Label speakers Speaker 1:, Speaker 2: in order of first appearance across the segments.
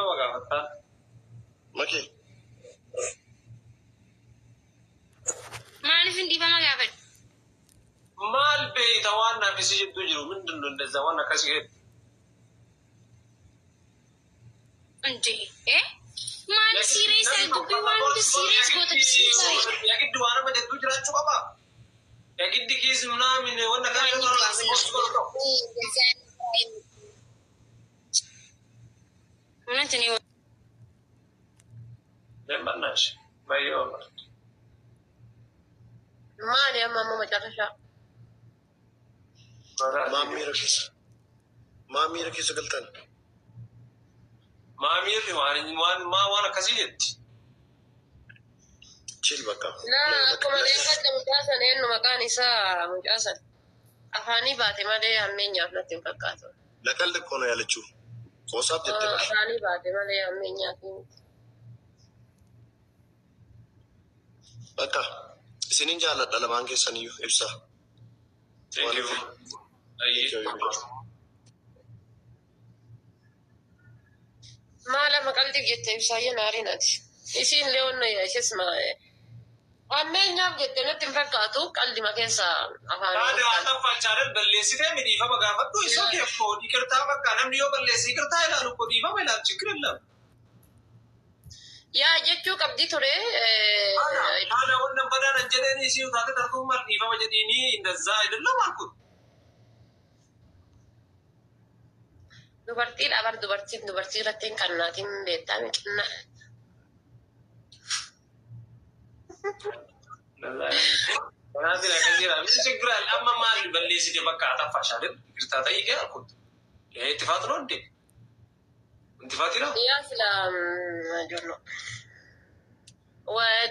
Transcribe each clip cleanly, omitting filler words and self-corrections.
Speaker 1: Dhiifama gaafattaan.
Speaker 2: Makii.
Speaker 3: Maaliif hin dhiifama gaafadhu?
Speaker 1: Maal beeyta waan naaf isii jidduu jiru ምንድን ነው እንደዛ waan akkasii jedhu.
Speaker 3: እንዴ maal serious dubbii waan hunda serious goota bismillah.
Speaker 1: የግድ waan nama jidduu jiraachuu qaba. የግድ kiis ምናምን wanna kana
Speaker 3: Waan እውነት እኔ
Speaker 1: በእናትሽ ባየው
Speaker 4: Maali amma ammoo macarrashaa?
Speaker 2: Maam miira keessa. Maam miira keessa galtan.
Speaker 1: Maamirri waan waan maa waan akkasii jetti.
Speaker 2: Chill bakka.
Speaker 4: Naa akkuma leenfadha mucaa sana eenyu maqaan isaa mucaa sana. Afaanii baate malee hammeenyaaf natti hin fakkaatu.
Speaker 2: ለቀልድ እኮ ነው ያለችው። qoosaaf jette bar.
Speaker 4: Afaanii baate malee hammeenyaaf miti.
Speaker 2: Bakka isinin jaalladha lamaan keessaniyyuu ibsa.
Speaker 1: Thank you. Ayyee.
Speaker 4: Maal amma qaldiif jette ibsaayyee naariin ati. Isiin leewwanna ishees hammeenyaaf jette natti hin fakkaatu qaldima keessa afaanii.
Speaker 1: Haadha አጠፋች አይደል? balleessitee mi dhiifama gaafadhu isoo keeffoo ይቅርታ በቃ namni yoo balleesse ይቅርታ ይላል እኮ dhiifama ይላል ችግር የለም።
Speaker 4: Yaa jechuu qabdi ture.
Speaker 1: Haadha wannan badaan jedheen isii taate tartuu maal dhiifama jedhiini እንደዛ አይደለም አልኩት።
Speaker 4: Dubartiidha bar dubartiin dubartii irratti hin kannaatiin beektaa miqinnaa.
Speaker 1: Kanaaf akkasiidha. ምን ችግር አለ? amma maal balleessite በቃ አጠፋሽ አይደል? ይቅርታ ጠይቄ አልኩት። ይሄ ጥፋት ነው እንዴ? ጥፋት ነው።
Speaker 4: Yaa sila jennu. Waa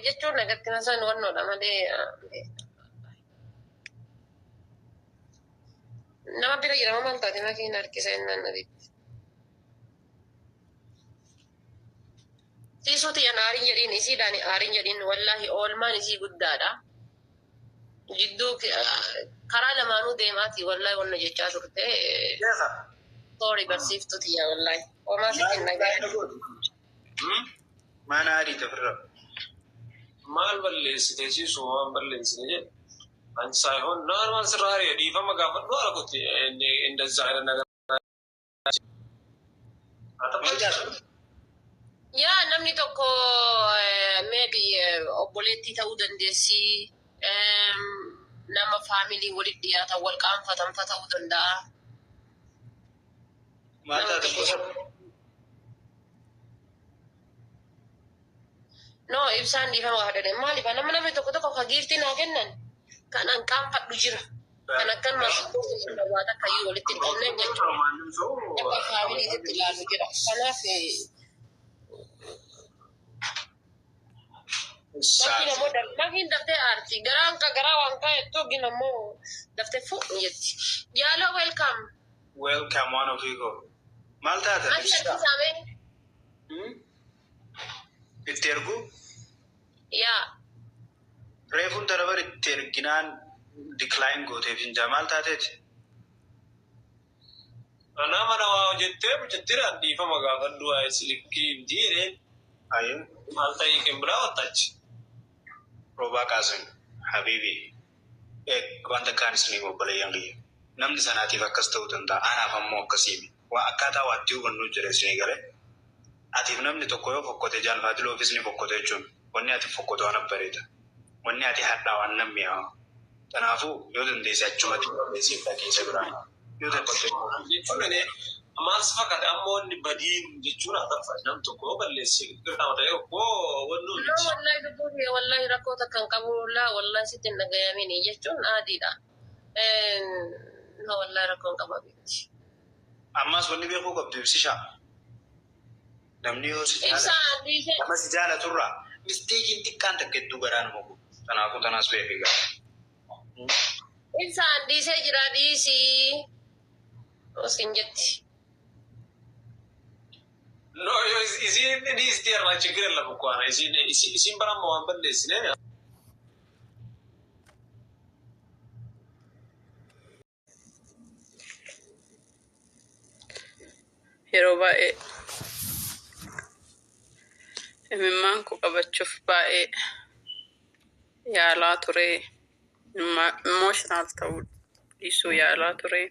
Speaker 4: jechuun nagatti masaan wannoodha malee. Nama bira jira maal taate makiin harkisa innaan nadiitti. Siisuu xiyyan aariin jedhiin isiidhaan aariin jedhiin wallaahi oolmaan isii guddaadha. Jidduu karaa lamaanuu deemaati wallaahi wanna jechaa turte. Sorry barsiiftuu xiyya wallaahi. Homaa sitti hin dhaga'iin.
Speaker 5: Mana adiita ofirraa.
Speaker 1: Maal balleessite siisu waan balleessite jedhe. አንቺ ሳይሆን normal ስራሪ dhiifama gaafadhu አልኩት። እንደዛ አይነት ነገር አጠፋች።
Speaker 4: Yaa namni tokko maybe obboleettii ta'uu dandeessi. Nama family walitti dhiyaatan wal qaanfatan fa ta'uu danda'a.
Speaker 5: Maal taate qosa?
Speaker 4: No, ibsaan dhiifama gaafadhe. Maaliif nama namni tokko tokko ka giiftii naa kennan kan an qaanfadhu jira. Kan akkanuma waa takka iyyuu walitti hin qabne jechuudha.
Speaker 1: ማንም ሰው
Speaker 4: Akka familyitti ilaalu jira. Kanaaf makiin ammoo makiin daftee aarti. Garaan ka garaa waan ka'e gin ammoo daftee fuudhu jetti. Jaaloo welcome.
Speaker 5: Welcome waan ofii koo. Maal taate?
Speaker 4: Mati harkisaamee.
Speaker 5: Itti ergu?
Speaker 4: Yaa.
Speaker 5: Reefuun tana itti erginaan decline gooteef hin jaa maal taateeti?
Speaker 1: Nama nama jettee mucattiidhaan dhiifama gaafadhu silkii miti jedheen
Speaker 5: Ayyee.
Speaker 1: maal ta'ii biraa ወጣች።
Speaker 5: Roobaa qaasin habiibi. Wanta kaan isinii obboleeyyan kiyya. Namni sanaatiif akkas ta'uu danda'a. Anaaf ammoo akkasii miti. Waa akkaataa waatti hubannu jira isinii galee. Atiif namni tokko yoo fokkote jaalfaatiloo ofiis ni fokkote jechuun wanni ati fokkotu waan bareeda. Wanni ati hadhaa waan nan mi'aawa. Kanaafuu yoo dandeesse achumatti barreessiif dhageessa biraa. Yoo dandeesse
Speaker 1: Jechuun እኔ maal si fakkaate ammoo inni badiin jechuun አጠፋች nam tokko yoo balleesse ይቅርታ ta'e koo wannu
Speaker 4: No, wallahi lubbuu kee wallahi rakkoo takka hin qabu laa wallahi sitti hin dhagayamini jechuun aadiidha. No, wallahi rakkoo hin qabu miti.
Speaker 5: Ammas wanni beekuu qabdu ibsishaa. Namni yoo si jaalatu
Speaker 4: Ibsaan dhiisee
Speaker 5: nama si jaalaturraa mistakeiin xiqqaan takka hedduu garaa nama gubu. Kanaafuu tanaas beefi gaa.
Speaker 4: Ibsaan dhiisee jira dhiisii. Osin jetti.
Speaker 1: No, isiin dhiisti irraa ችግር የለም እኮ isiin isiin baramma waan balleessine.
Speaker 4: Yeroo baay'ee
Speaker 6: Imimmaan koo qabachuuf baay'ee yaalaa ture. Emotional ta'uu dhiisuu yaalaa ture.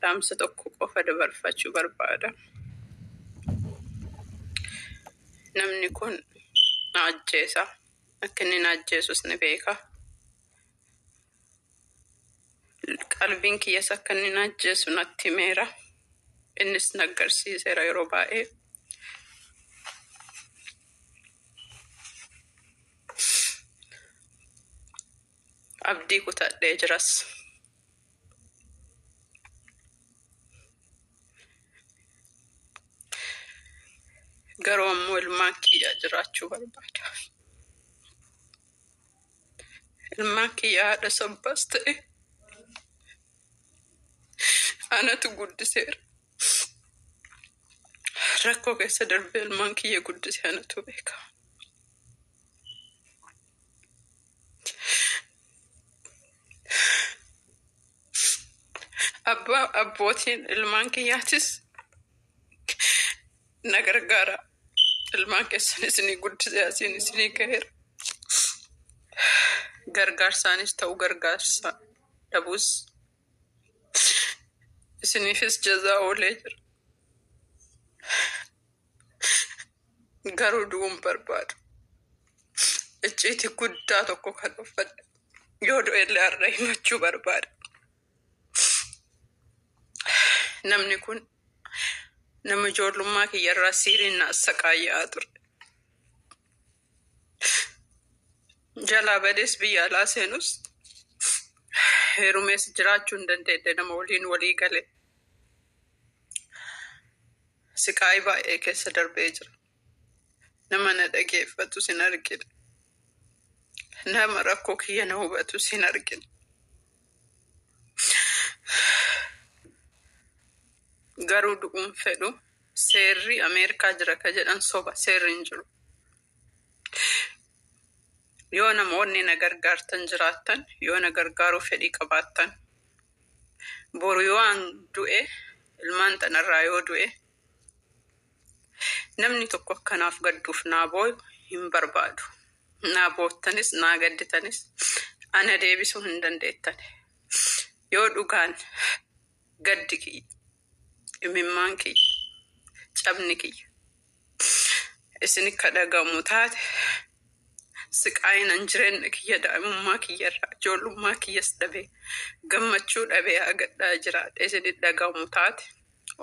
Speaker 6: Dhaamsa tokko qofa dabarfachuu barbaada. Namni kun na ajjeesa. Akka inni na ajjeesus ni beeka. Qalbiin kiyyas akka inni na ajjeesu natti himeera. Innis na agarsiiseera yeroo baay'ee. Abdii kutadhee jiras. Garuu ammoo ilmaan kiyya jiraachuu barbaada. Ilmaan kiyya haadha sabbaas ta'e anatu guddiseera. Rakkoo keessa darbee ilmaan kiyya guddise anatu beeka. Abbaa abbootiin ilmaan kiyyaatis na gargaara. Ilmaan keessan isinii guddisee asiin isinii gaheera. Gargaarsaanis ta'u gargaarsa dhabuus isiniifis jazaa oolee jira. Garuu du'uun barbaadu. Icciitii guddaa tokko kan uffadhe. Yoo du'e illee har'a himachuu barbaada. Namni kun nama ijoollummaa kiyyarraa siiriin na assaqaayya'aa ture. Jalaa badees biyya alaa seenus heerumees jiraachuu hin dandeenye nama waliin walii gale. Siqaayii baay'ee keessa darbee jira. Nama na dhageeffatu sin argine. Nama rakkoo kiyya na hubatu sin argine. Garuu du'uun fedhu seerri Ameerikaa jira ka jedhan soba, seerri hin jiru. Yoo namoonni na gargaartan jiraattan, yoo na gargaaruu fedhii qabaattan, boru yoo an du'e, ilmaan tanarraa yoo du'e, namni tokko akkanaaf gadduuf naa booyu hin barbaadu. Naa boottanis naa gadditanis ana deebisuu hin dandeettan. Yoo dhugaan gaddi kiyya, imimmaan kiyya, cabni kiyya isin akka dhagamu taate, siqaayinan jireenya kiyya daa'imummaa kiyya irraa ijoollummaa kiyyas dhabee gammachuu dhabee hagadhaa jiraadhe isin dhagamu taate,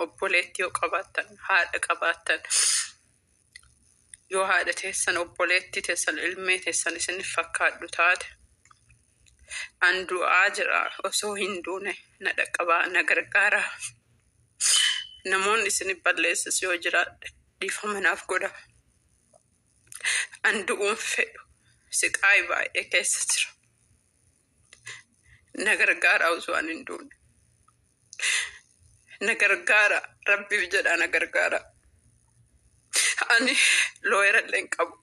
Speaker 6: obboleettii yoo qabaattan, haadha qabaattan, yoo haadha teessan, obboleettii teessan, ilmee teessan isin fakkaadhu taate, an du'aa jira osoo hin duune na dhaqqabaa, na gargaaraa. Namoonni isin balleessis yoo jiraadhe dhiifama naaf godha. An du'uun fedhu, siqaayii baay'ee keessa jira. Na gargaaraa osoo an hin duune. Na gargaara, rabbiif jedhaa na gargaara. Ani lawyer illee hin qabu.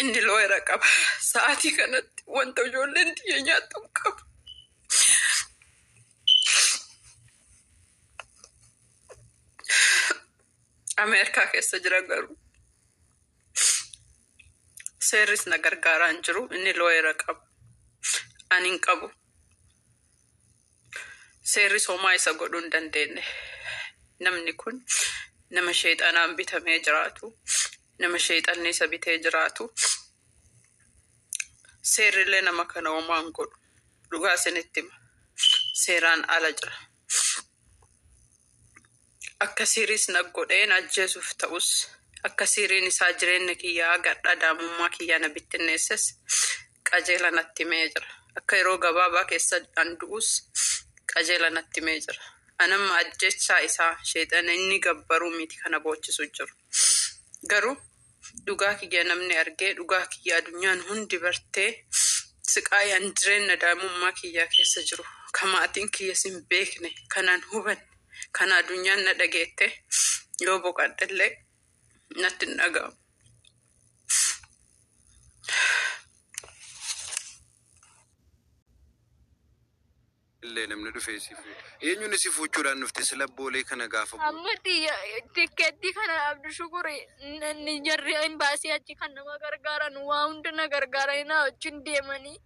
Speaker 6: Inni lawyer qaba. Sa'aatii kanatti wanta ijoolleen tiyya nyaattu hin qabu. Ameerikaa keessa jira garuu. Seerris na gargaaraa hin jiru. Inni lawyer qaba. Ani hin qabu. Seerris homaa isa godhuu hin dandeenye. Namni kun nama sheexanaan bitamee jiraatu. Nama sheexanni isa bitee jiraatu. Seerrillee nama kana homaa hin godhu. Dhugaa isinitti hima. Seeraan ala jira. Akka siiriis na godhee na ajjeesuuf ta'us, akka siiriin isaa jireenya kiyyaa gadhaa daa'imummaa kiyyaa na bittinneesses qajeela natti himee jira. Akka yeroo gabaabaa keessa an du'us qajeela natti himee jira. Anamma ajjechaa isaa sheexana inni gabbaruu miti kana boochisu jiru. Garuu dhugaa kiyya namni argee, dhugaa kiyya addunyaan hundi bartee, siqaayaan jireenya daa'imummaa kiyyaa keessa jiru ka maatiin kiyyas hin beekne kanaan hubanne kana addunyaan na dhageette yoo boqadhellee natti hin dhaga'amu.
Speaker 7: Illee namni dhufee si fuudha. Eenyuun si fuuchuudhaan dhufte sila boolee kana gaafa bu'u?
Speaker 8: Amma tikkeettii kana Abdu Shukuri inni jarri embaasii achi kan nama gargaaran waa hunda na gargaaranii na wajjin deemanii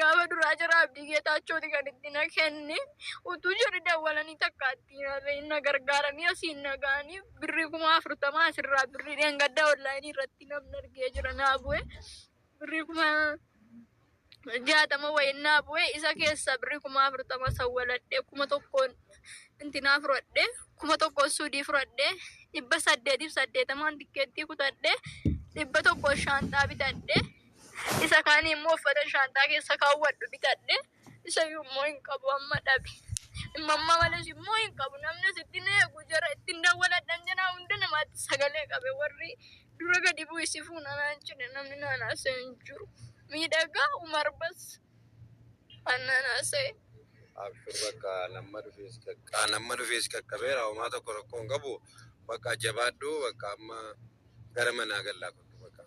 Speaker 8: gaafa duraa jara Abdii Geetaachooti kan itti na kenne. Utuu jarri dawwalanii takka ittiin na gargaaranii asiin na ga'anii birrii 40,000 asirraa birrii dheengaddaa onlaayinii irratti namni argee jira naa bu'e, birrii 60,000 wayiin naa bu'e. Isa keessaa birrii 40,000 sawwaladhe, 1,000n intinaa fudhadhe, 1,000n suudii fudhadhe, 880n tikkeettii kutadhe, 100n shaanxaa bitadhe, isa kaan immoo uffata shaanxaa keessa kaawwadhu bitadhe. Isa immoo hin qabu, amma dhabe. Mamma malees immoo hin qabu. Namni asitti na eegu jara ittiin dawwaladhan jenaa hunda namaatti sagalee qabe. Warri dura gadi bu'isi fuunanaan jedhe, namni naan haasa'e hin jiru. Miidhagaa Umar bas kan naan haasa'e.
Speaker 7: Abshir, bakka nama dhufees qaqqabeera, homaa tokko rakkoo hin qabu. Bakka jabaadhu, bakka amma gara manaa gallaa kottu bakka.